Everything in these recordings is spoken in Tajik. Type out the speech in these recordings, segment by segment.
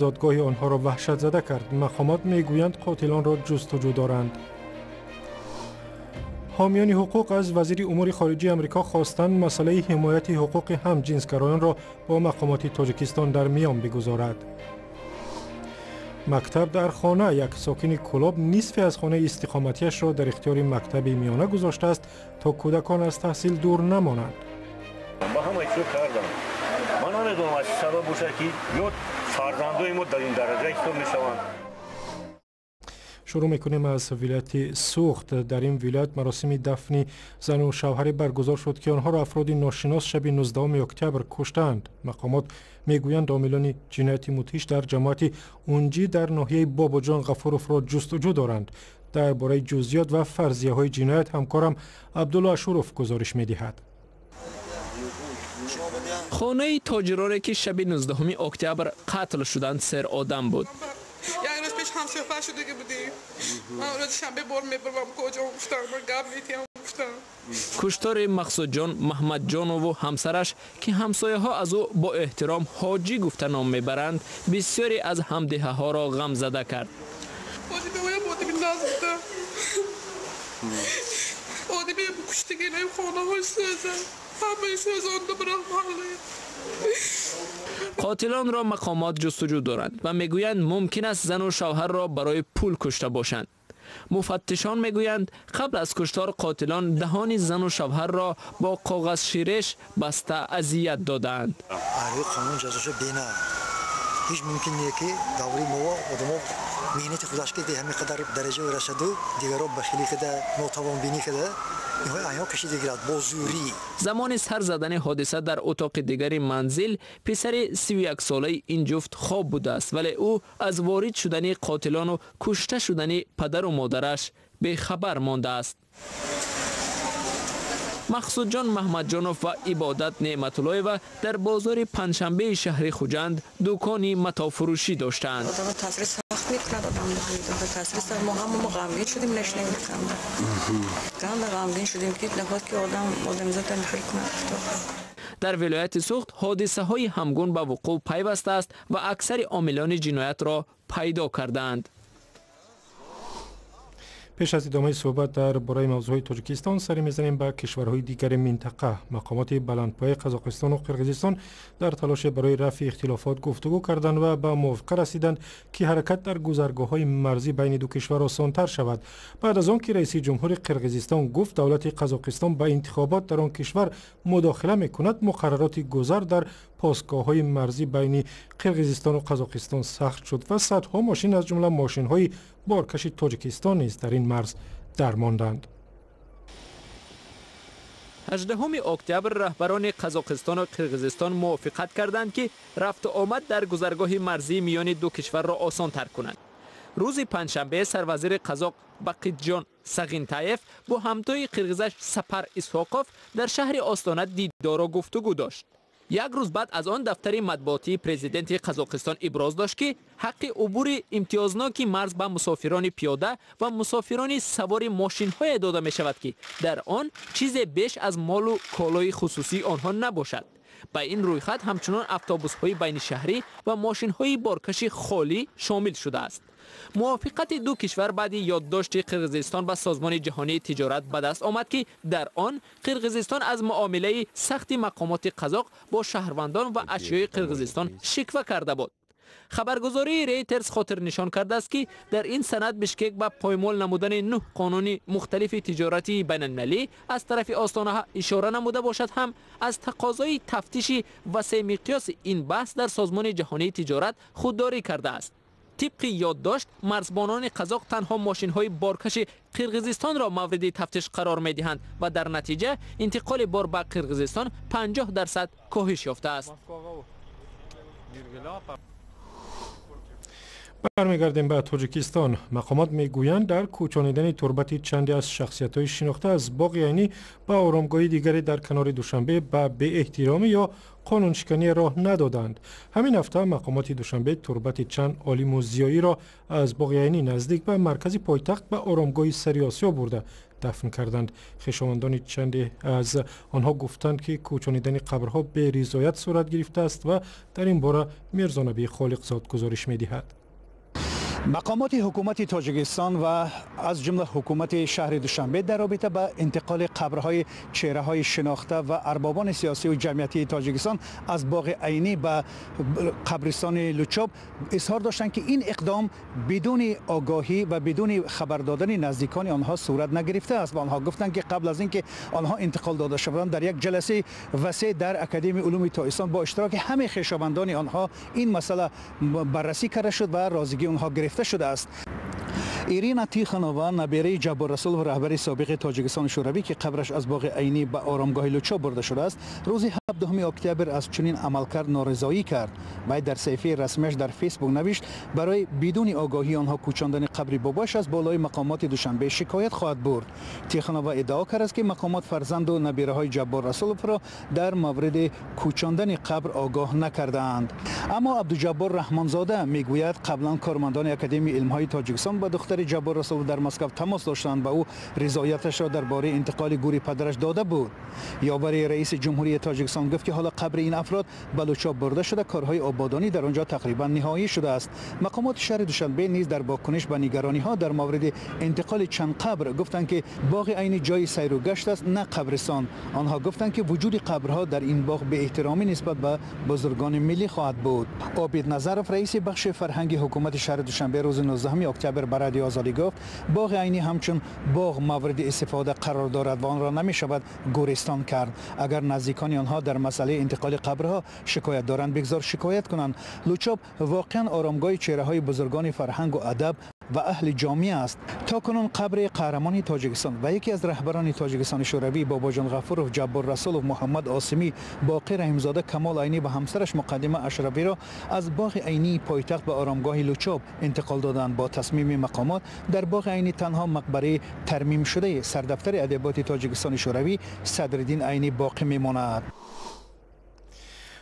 Зодгоҳи онҳоро ваҳшатзада кард. Мақомот мегӯянд, қотилонро ҷустуҷӯ доранд. Ҳомиёни ҳуқуқ аз вазири умури хориҷии Амрико хостанд, масъалаи ҳимояти ҳуқуқи ҳамҷинсгароёнро бо мақомоти Тоҷикистон дар миён бигузорад. Мактаб дар хона: як сокини Кӯлоб нисфе аз хонаи истиқоматиашро дар ихтиёри мактаби миёна гузоштааст, то кӯдакон аз таҳсил дур намонанд. Ба ҳамаи чизо кардам. Ман намедонам, аз чӣ сабаб бошад, ки ё фарзандои мо дар ин дараҷа ҳисоб мешаванд. Шурӯъ мекунем аз вилояти Суғд. Дар ин вилоят маросими дафни зану шавҳаре баргузор шуд, ки онҳоро афроди ношинос шаби 19 октябр куштаанд. Мақомот мегӯянд, омилони ҷинояти мудҳиш дар ҷамоати Унҷӣ дар ноҳияи Бобоҷон Ғафуровро ҷустуҷӯ доранд. Дар бораи ҷузъиёт ва фарзияҳои ҷиноят ҳамкорам Абдулло Ашуров гузориш медиҳад. Хонаи тоҷироне, ки шаби 19 октябр қатл шуданд, серодам буд. Як рӯз пеш ҳамсӯҳбат шудагӣ будем. Ман рӯзи шанбе бор мебурам, куҷо гуфтам, ман гап метиҳам гуфтам. Куштори Мақсудҷон Маҳмадҷонову ҳамсараш, ки ҳамсояҳо аз ӯ бо эҳтиром Ҳоҷӣ гуфта ном мебаранд, бисёре аз ҳамдиҳаҳоро ғамзада кард. Одими одими наз буда. Одими куштагинаи хонаҳои сӯза. Ҳамаи сӯзонда бирам маҳалле. Қотилонро мақомот ҷустуҷӯ доранд ва мегӯянд, мумкин аст зану шавҳарро барои пул кушта бошанд. Муфаттишон мегӯянд, қабл аз куштор қотилон даҳони зану шавҳарро бо коғазширеш баста азият додаанд. Қонун ҷазоша бена ҳеҷ мумкин не, ки даври мо одамо меҳнати худаш ки ҳамин қадар дараҷа расаду, дигаро бахилӣ када, нотавонбинӣ када, айҳо кашида гирад бо зӯрӣ. Замони сар задани ҳодиса дар утоқи дигари манзил писари 31-солаи ин ҷуфт хоб будааст, вале ӯ аз ворид шудани қотилону кушта шудани падару модараш бехабар мондааст. Мақсудҷон Маҳмадҷонов ва Ибодат Неъматуллоева дар бозори Панҷшанбеи шаҳри Хуҷанд дукони матоъфурӯшӣ доштаанд. Таъсири сахт мекунад одам, таъсири сахт. Мо ҳама мо ғамгин шудем, нашнем канда канда ғамгин шудем, ки нахост ки одам одамизода михел кунад. Дар вилояти Суғд ҳодисаҳои ҳамгун ба вуқӯъ пайвастааст ва аксари омилони ҷиноятро пайдо кардаанд. Пеш аз идомаи суҳбат дар бораи мавзӯъҳои Тоҷикистон, саре мезанем ба кишварҳои дигари минтақа. Мақомоти баландпояи Қазоқистону Қирғизистон дар талоше барои рафъи ихтилофот гуфтугӯ карданд ва ба мувофиқа расиданд, ки ҳаракат дар гузаргоҳҳои марзӣ байни ду кишвар осонтар шавад. Баъд аз он ки раиси ҷумҳури Қирғизистон гуфт, давлати Қазоқистон ба интихобот дар он кишвар мудохила мекунад, муқаррароти гузар дар постгоҳҳои марзӣ байни Қирғизистону Қазоқистон сахт шуд ва садҳо мошин, аз ҷумла мошинҳои боркаши Тоҷикистон низ дар ин марз дармонданд. 18 октябр раҳбарони Қазоқистону Қирғизистон мувофиқат карданд, ки рафту омад дар гузаргоҳи марзии миёни ду кишварро осонтар кунанд. Рӯзи панҷшанбе сарвазири қазоқ Бақитҷон Сағинтаев бо ҳамтои қирғизаш Сапар Исҳоқов дар шаҳри Остона дидору гуфтугӯ дошт. Як рӯз баъд аз он дафтари матбуотии президенти Қазоқистон иброз дошт, ки ҳаққи убури имтиёзноки марз ба мусофирони пиёда ва мусофирони савори мошинҳое дода мешавад, ки дар он чизе беш аз молу колои хусусии онҳо набошад. Ба ин рӯйхат ҳамчунон автобусҳои байнишаҳрӣ ва мошинҳои боркаши холӣ шомил шудааст. Мувофиқати ду кишвар баъди ёддошти Қирғизистон ба Созмони ҷаҳонии тиҷорат ба даст омад, ки дар он Қирғизистон аз муомилаи сахти мақомоти қазоқ бо шаҳрвандон ва ашёи Қирғизистон шиква карда буд. Хабаргузории Рейтерс хотирнишон кардааст, ки дар ин санад Бишкек ба поймол намудани нӯҳ қонуни мухталифи тиҷоратии байналмилалӣ аз тарафи Остонаҳа ишора намуда бошад ҳам, аз тақозои тафтиши васеъмиқёси ин баҳс дар Созмони ҷаҳонии тиҷорат худдорӣ кардааст. Тибқи ёддошт, марзбонони қазоқ танҳо мошинҳои боркаши Қирғизистонро мавриди тафтиш қарор медиҳанд ва дар натиҷа интиқоли бор ба Қирғизистон 50% коҳиш ёфтааст. Бармегардем ба Тоҷикистон. Мақомот мегӯянд, дар кӯчонидани турбати чанде аз шахсиятҳои шинохта аз боғи Айнӣ ба оромгоҳи дигаре дар канори Душанбе ба беэҳтиромӣ ё қонуншиканӣ роҳ надоданд. Ҳамин ҳафта мақомоти Душанбе турбати чанд олиму зиёиро аз боғи Айнӣ наздик ба маркази пойтахт ба оромгоҳи Сари Осиё бурда дафн карданд. Хешовандони чанде аз онҳо гуфтанд, ки кӯчонидани қабрҳо беризоят сурат гирифтааст ва дар ин бора Мирзонабӣ Холиқзод гузориш медиҳад. Мақомоти ҳукумати Тоҷикистон ва аз ҷумла ҳукумати шаҳри Душанбе дар робита ба интиқоли қабрҳои чеҳраҳои шинохта ва арбобони сиёсию ҷамъиятии Тоҷикистон аз боғи Айнӣ ба қабристони Лучоб изҳор доштанд, ки ин иқдом бидуни огоҳӣ ва бидуни хабар додани наздикони онҳо сурат нагирифтааст ва онҳо гуфтанд, ки қабл аз ин ки онҳо интиқол дода шаванд, дар як ҷаласаи васеъ дар Академияи улуми Тоҷикистон бо иштироки ҳамаи хешовандони онҳо ин масъала баррасӣ карда шуд ва розигии онҳо гирифта шудааст. Ирина Тихонова, набераи Ҷаббор Расулов, раҳбари собиқи Тоҷикистони Шӯравӣ, ки қабраш аз боғи Айнӣ ба оромгоҳи Лучоб бурда шудааст, рӯзи 17 октябр аз чунин амалкард норизоӣ кард. Вай дар саҳифаи расмиаш дар Фейсбук навишт, барои бидуни огоҳии онҳо кӯчондани қабри бобояш аз болои мақомоти Душанбе шикоят хоҳад бурд. Тихонова иддао кардааст, ки мақомот фарзанду набираҳои Ҷаббор Расуловро дар мавриди кӯчондани қабр огоҳ накардаанд. Аммо Абдуҷаббор Раҳмонзода мегӯяд, қаблан кормандони Академияи илмҳои Тоҷикистон ба духтари Ҷаббор Расулов дар Москав тамос доштанд ва ӯ ризояташро дар бораи интиқоли гӯри падараш дода буд. Ёвари раиси ҷумҳурии Тоҷикистон гуфт, ки ҳоло қабри ин афрод ба Лучоб бурда шуда, корҳои ободонӣ дар он ҷо тақрибан ниҳоӣ шудааст. Мақомоти шаҳри Душанбе низ дар вокуниш ба нигарониҳо дар мавриди интиқоли чанд қабр гуфтанд, ки боғи Айнӣ ҷои сайру гашт аст, на қабристон. Онҳо гуфтанд, ки вуҷуди қабрҳо дар ин боғ беэҳтиромӣ нисбат ба бузургони миллӣ хоҳад буд. Обид Назаров, раиси бахши фарҳанги ҳукумати шаҳри Душанбе, рӯзи 19 октябр ба Радиои Озодӣ гуфт, боғи Айнӣ ҳамчун боғ мавриди истифода қарор дорад ва онро намешавад гӯристон кард. Агар наздикони онҳо дар масъалаи интиқоли қабрҳо шикоят доранд, бигзор шикоят кунанд. Лучоб воқеан оромгоҳи чеҳраҳои бузургони фарҳангу адаб ва аҳли ҷомеа аст. То кунун қабри қаҳрамони Тоҷикистон ва яке аз раҳбарони Тоҷикистони Шӯравӣ Бобоҷон Ғафуров, Ҷаббор Расулов, Муҳаммад Осимӣ, Боқир Раҳимзода, Камол Айнӣ ва ҳамсараш Муқаддима Ашрафиро аз боғи Айнии пойтахт ба оромгоҳи Лучоб интиқол доданд. Бо тасмими мақомот дар боғи Айнӣ танҳо мақбараи тармимшудаи сардафтари адабиёти Тоҷикистони Шӯравӣ Садриддин Айнӣ боқӣ мемонад.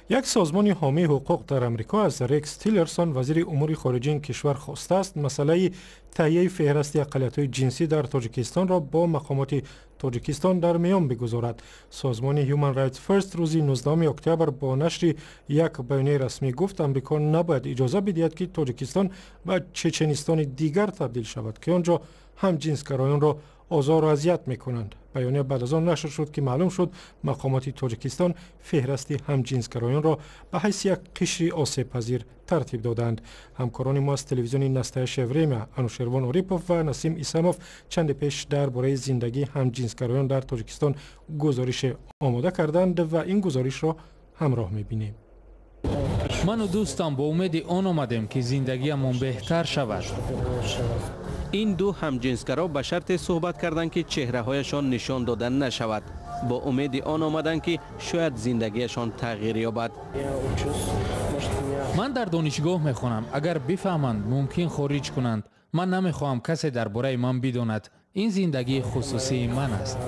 Як созмони ҳомии ҳуқуқ дар Амрико аз Рекс Тиллерсон, вазири умури хориҷии ин кишвар, хостааст масъалаи таҳияи феҳрасти ақаллиятҳои ҷинсӣ дар Тоҷикистонро бо мақомоти Тоҷикистон дар миён бигузорад. Созмони Human Rights First рӯзи 19 октябр бо нашри як баёнияи расмӣ гуфт, Амрико набояд иҷоза бидиҳад, ки Тоҷикистон ба Чеченистони дигар табдил шавад, ки он ҷо ҳамҷинсгароёнро озору азият мекунанд. Баёния баъд аз он нашр шуд, ки маълум шуд мақомоти Тоҷикистон феҳрасти ҳамҷинсгароёнро ба ҳайси як қишри осебпазир тартиб додаанд. Ҳамкорони мо аз телевизиони «Настоящее время» Анушервон Орипов ва Насим Исамов чанде пеш дар бораи зиндагии ҳамҷинсгароён дар Тоҷикистон гузорише омода карданд ва ин гузоришро ҳамроҳ мебинем. Ману дӯстам бо умеди он омадем, ки зиндагиамон беҳтар шавад. Ин ду ҳамҷинсгаро ба шарте суҳбат карданд, ки чеҳраҳояшон нишон дода нашавад. Бо умеди он омаданд, ки шояд зиндагиашон тағйир ёбад. Ман дар донишгоҳ мехонам. Агар бифаҳманд, мумкин хориҷ кунанд. Ман намехоҳам касе дар бораи ман бидонад. Ин зиндагии хусусии ман аст.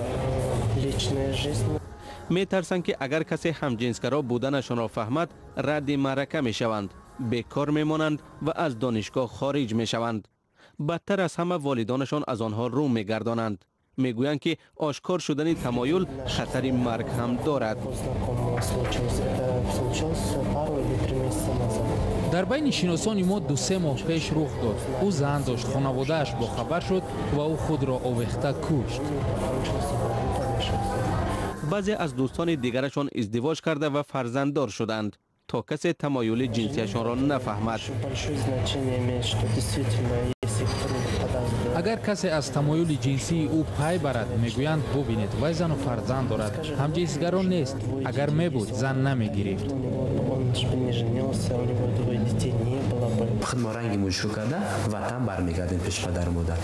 Метарсанд, ки агар касе ҳамҷинсгаро буданашонро фаҳмад, радди маърака мешаванд, бекор мемонанд ва аз донишгоҳ хориҷ мешаванд. Бадтар аз ҳама, волидонашон аз онҳо рӯ мегардонанд. Мегӯянд, ки ошкор шудани тамоюл хатари марг ҳам дорад. Дар байни шиносони мо 2-се моҳ пеш рух дод. Ӯ зан дошт, хонаводааш бохабар шуд ва ӯ худро овехта кушт. Баъзе аз дӯстони дигарашон издивоҷ карда ва фарзанддор шуданд, то касе тамоюли ҷинсияшонро нафаҳмад. Агар касе аз тамоюли ҷинсии ӯ пай барад, мегӯянд: бубинед, вай зану фарзанд дорад, ҳамҷинсгаро нест. Агар мебуд, зан намегирифт. Худ мо ранги мушру карда ватан бармегардем пеш падару модар.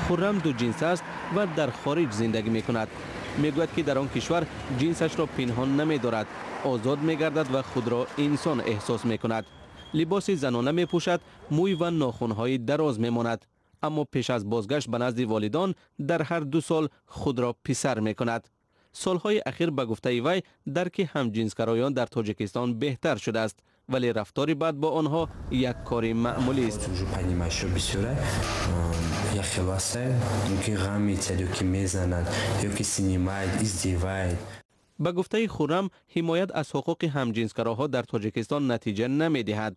Хуррам дуҷинс аст ва дар хориҷ зиндагӣ мекунад. Мегӯяд, ки дар он кишвар ҷинсашро пинҳон намедорад, озод мегардад ва худро инсон эҳсос мекунад. Либоси занона мепӯшад, мӯй ва нохунҳои дароз мемонад. Аммо пеш аз бозгашт ба назди волидон дар ҳар 2 сол худро писар мекунад. Солҳои ахир ба гуфтаи вай дарки ҳамҷинсгароён дар Тоҷикистон беҳтар шудааст, вале рафтори бад бо онҳо як кори маъмулӣ аст. Ба гуфтаи Хуррам, ҳимоят аз ҳуқуқи ҳамҷинсгароҳо дар Тоҷикистон натиҷа намедиҳад.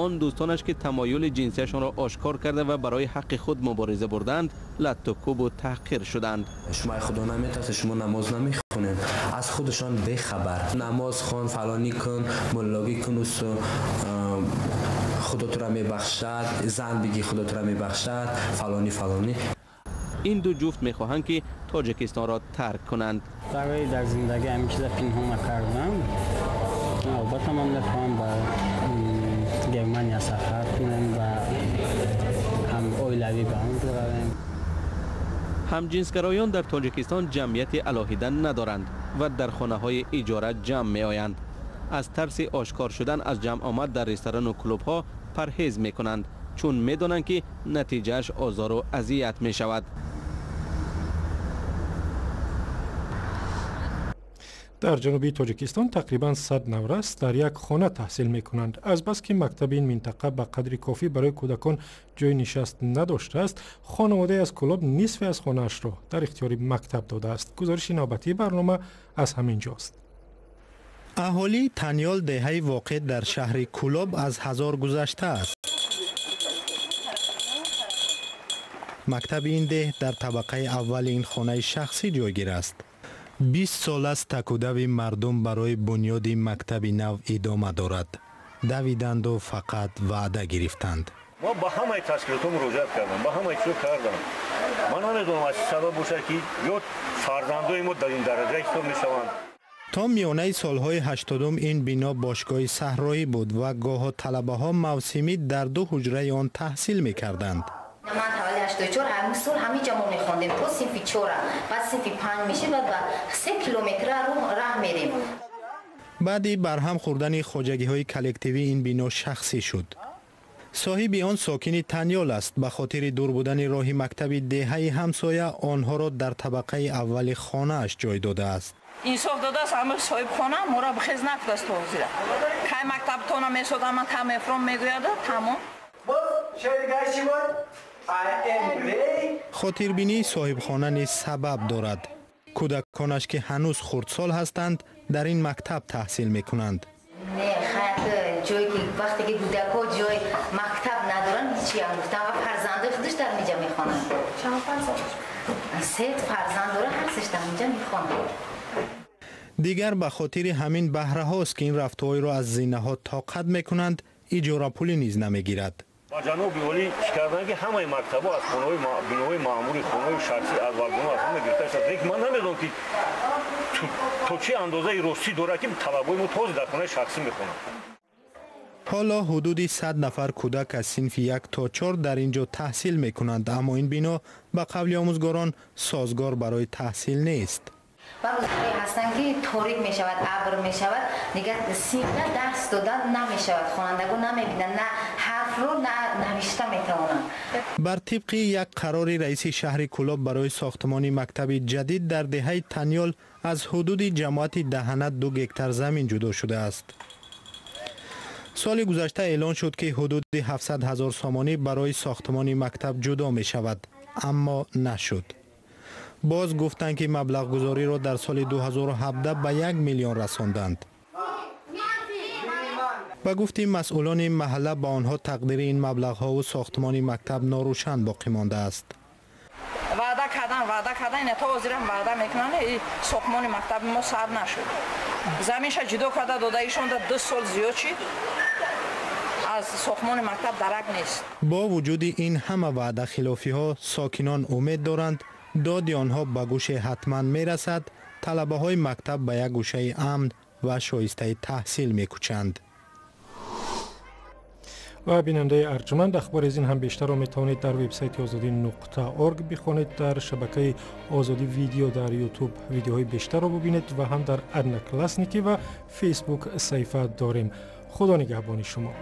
Он дӯстонаш ки тамоюли ҷинсияшонро ошкор карда ва барои ҳаққи худ мубориза бурданд, латтукӯбу таҳқир шуданд. Шумо ай худо наметарсед, шумо намоз намехонед, аз худашон бехабар. Намоз хон, фалонӣ кун, муллогӣ кун, усу худо тура мебахшад, зан бигӣ худо тура мебахшад, фалонӣ фалонӣ. Ин ду ҷуфт мехоҳанд ки Тоҷикистонро тарк кунанд. Барои дар зиндагӣ ҳамин чиза пинҳон накардам, албатта ман мехоҳам ба Германия сафар кунем ва ҳам оилавӣ ба он ҷо равем. Ҳамҷинсгароён дар Тоҷикистон ҷамъияти алоҳида надоранд ва дар хонаҳои иҷора ҷамъ меоянд. Аз тарси ошкор шудан аз ҷамъомад дар ресторану клубҳо парҳез мекунанд, чун медонанд ки натиҷааш озору азият мешавад. Дар ҷануби Тоҷикистон тақрибан 100 наврас дар як хона таҳсил мекунанд. Азбаски мактаби ин минтақа ба қадри кофӣ барои кӯдакон ҷойи нишаст надоштааст, хонаводае аз Кӯлоб нисфе аз хонаашро дар ихтиёри мактаб додааст. Гузориши навбатии барнома аз ҳамин ҷост. Аҳолии Танёл, деҳаи воқеъ дар шаҳри Кӯлоб, аз 1000 гузаштааст. Мактаби ин деҳ дар табақаи аввали ин хонаи шахсӣ ҷойгир аст. 20 сол аст такудави мардум барои бунёди мактаби нав идома дорад. Давиданду фақат ваъда гирифтанд. Мо ба ҳамаи ташкилотҳо муроҷиат кардам, ба ҳамаи чизо кардам. Ман намедонам аз чӣ сабаб бошад ки ё фарзандои мо дар ин дараҷа ҳисоб мешаванд. То миёнаи солҳои 80-ум ин бино бошгоҳи саҳроӣ буд ва гоҳо талабаҳо мавсимӣ дар 2 ҳуҷраи он таҳсил мекарданд. Ман таваллуд 84, ҳамин сол ҳамин ҷо мо мехондем то синфи 4, баъд синфи 5 мешид, баъд ба 3 километр раҳ мерем. Баъди барҳам хӯрдани хоҷагиҳои коллективӣ ин бино шахсӣ шуд. Соҳиби он сокини Танёл аст. Ба хотири дур будани роҳи мактаби деҳаи ҳамсоя онҳоро дар табақаи аввали хонааш ҷой додааст. Инсоф додааст ҳама соҳибхона моро бихез накардааст то ҳозира. Кай мактабтона месодам, ман та мефром мегӯяд, тамом. Хотирбинии соҳибхона низ сабаб дорад. Кӯдаконаш ки ҳанӯз хурдсол ҳастанд, дар ин мактаб таҳсил мекунанд. Не, хайр, ҷое ки вақте ки кӯдакҳо ҷои мактаб надоранд, ҳеҷ ҳам гуфтам ва фарзандои худаш дар инҷа мехонанд. Чанд фарзанд? 3 фарзанд дорад, ҳар сеш дар инҷа мехонанд. Дигар ба хотири ҳамин баҳраҳост ки ин рафтуҳоеро аз зинаҳо тоқат мекунанд, иҷорапулӣ низ намегирад. Ба ҷаноби олӣ чӣ карданд ки ҳамаи мактабҳо аз хонаҳои биноҳои маъмурӣ, хонаҳои шахсӣ, аз вагонҳо аз ҳама гирифта шуд. Лекин ман намедонам ки то чӣ андозаи ростӣ дорад ки талабои мо тоза дар хонаи шахсӣ мехонанд. Ҳоло ҳудуди 100 нафар кӯдак аз синфи 1 то 4 дар ин ҷо таҳсил мекунанд, аммо ин бино ба қавли омӯзгорон созгор барои таҳсил нест. Ва рӯзҳое ҳастанд ки торик мешавад, абр мешавад, дигар синф дарс додан намешавад, хонандагон намебинанд, на ҳарфро, на навишта метавонанд. Бар тибқи як қарори раиси шаҳри Кӯлоб барои сохтмони мактаби ҷадид дар деҳаи Танёл аз ҳудуди ҷамоати Даҳана 2 гектар замин ҷудо шудааст. Соли гузашта эълон шуд ки ҳудуди 700 000 сомонӣ барои сохтмони мактаб ҷудо мешавад, аммо нашуд. Боз гуфтанд ки маблағгузориро дар соли 2017 ба 1 миллион расонданд. Ба гуфти масъулони маҳалла ба онҳо тақдири ин маблағҳову сохтмони мактаб норӯшан боқӣ мондааст. Ваъда кардан, ина то ҳозирам ваъда мекунанд, сохтмони мактаби мо сар нашуд. Заминша ҷудо карда додаишонда 2 сол зиёд шид, аз сохтмони мактаб дарак нест. Бо вуҷуди ин ҳама ваъдахилофиҳо сокинон умед доранд доди онҳо ба гӯше ҳатман мерасад, талабаҳои мактаб ба як гӯшаи амн ва шоистаи таҳсил мекӯчанд. Ва бинандаи арҷманд, ахбори аз ин ҳам бештарро метавонед дар вебсайти озодӣ.org бихонед, дар шабакаи Озодӣ видео дар Ютуб видеоҳои бештарро бубинед ва ҳам дар Одноклассники ва Фейсбук саҳифа дорем. Худо нигаҳбони шумо.